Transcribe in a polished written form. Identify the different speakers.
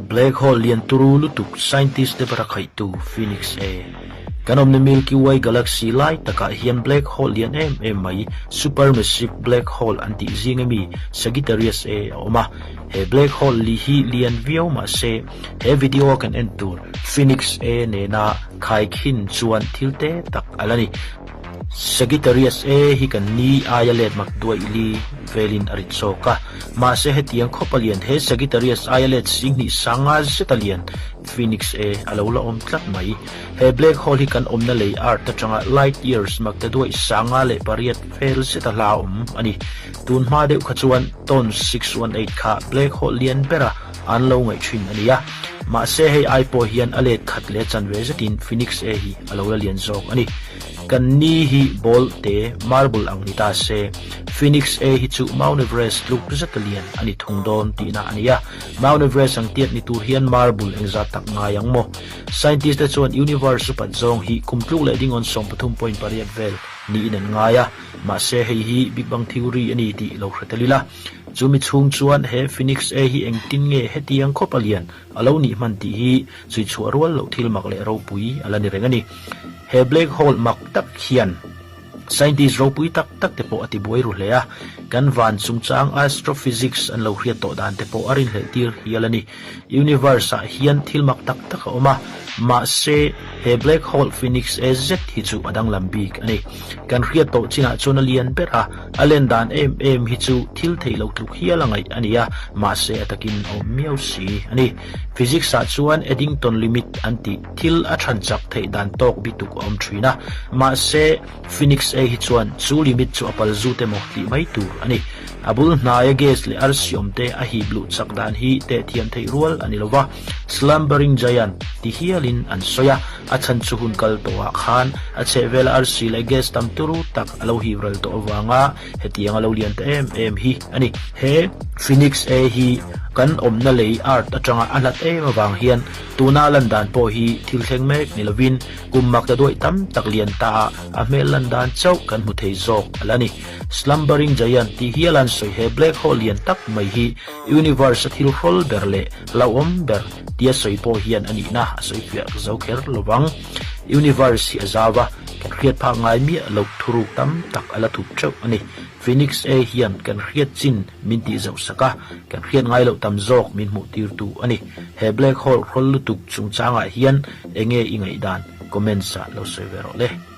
Speaker 1: Black hole lian turu lutuk scientist te bara khaihtu Phoenix A. Kan awmna Milky Way galaxy lai takah hian black hole lian em em mai supermassive black hole an tih zing ami Sagittarius A a awm a. He black hole li hi lian viau mah se he video a kan en tur Phoenix A nena khaikhin chuan thil te tak a la ni. Sagittarius A hi kan ni aia let mak duaih li velin a rit zawk a, mahse hetiang khawp a lian he Sagittarius aia let singhnih sanga zet a lian Phoenix A a lo la awm tlat mai. He black hole hi kan awmna lei Earth atanga light years makte duaih 58 vel zet a hla awm a ni. Tun hma deuh kha chuan Ton 618 kha black hole lian bera an lo ngaih thin a ni a, mahse hei ai pawh hian a let khat leh chanve zetin Phoenix A hi a lo la lian zawk a ni. Kan ni hi ball te marble ang ni ta se, Phoenix A hi chu Mount Everest tluk zeta lian a ni thung dawn tihna a ni a. Mount Everest ang tiat ni tur hian marble engzat tak ngai ang maw? Scientist te chuan universe upat zawng hi kum tluk leh dingawn 13.8 vel niin an ngai a, mahse hei hi Big Bang Theory a ni tih lo hre tel ila. Chumi chhung chuan he Phoenix A hi engtin nge hetiang khawp a lian a lo nih hman tih hi chhui chhuah rual loh thil mak leh ropui a la ni reng a ni. He black hole mak tak hian scientist ropui tak tak te pawh a ti buai ru hle a, kan van chungchang astrophysics an lo hriat tawh dan te pawh a rinhlelh tir hial a ni. Universe ah hian thil mak tak tak a awm a, mahse he black hole Phoenix A zet hi chu a danglam bik a ni. Kan hriat tawh chinah chuan a lian ber a, a len dan em em hi chu thil theih loh tluk hial a ngaih a ni a, mahse a takin a awm miau si a ni. Physics ah chuan Eddington limit an tih thil a than chak theih dan tawk bituk a awm thin a, mahse Phoenix A hi chuan chu limit chu a pal zut emaw tih mai tur a ni. A bul hnaia gas leh arsi awm te a hip luh chak dan hi teh thiam theih rual a ni lo va, Slumbering Giant ti hialin an sawi a, a chhan chu hun kal tawhah khan a chhehvela arsi leh gas tam turu tak a lo hip ral tawh avanga hetiang a lo lian ta em em hi a ni. He Phoenix A hi kan awmna lei Earth atanga a hlat em avang hian tuna lan dan pawh hi thil thleng mek ni lovin Kum mak ta duaih tam tak lian ta a, a hmel lan dan chauh kan hmu thei zawk a la ni. Slumbering Giant tih hial an sawi he black hole lian tak mai hi universe a thil hrawl ber leh hlauhawm ber tia sawi pawh hian a nihna a sawi fiah zo kher lo vang. Universe hi a zau a, kan hriat phak ngai miah loh thuruk tam tak a la thup teuh a ni. Phoenix A hian kan hriat chin min tih zauh sak a, kan hriat ngai loh tam zawk min hmuh tirtu a ni. He black hole hrawl lutuk chungchangah hian enge i ngaihdan? Comments ah lo sawi ve rawh le.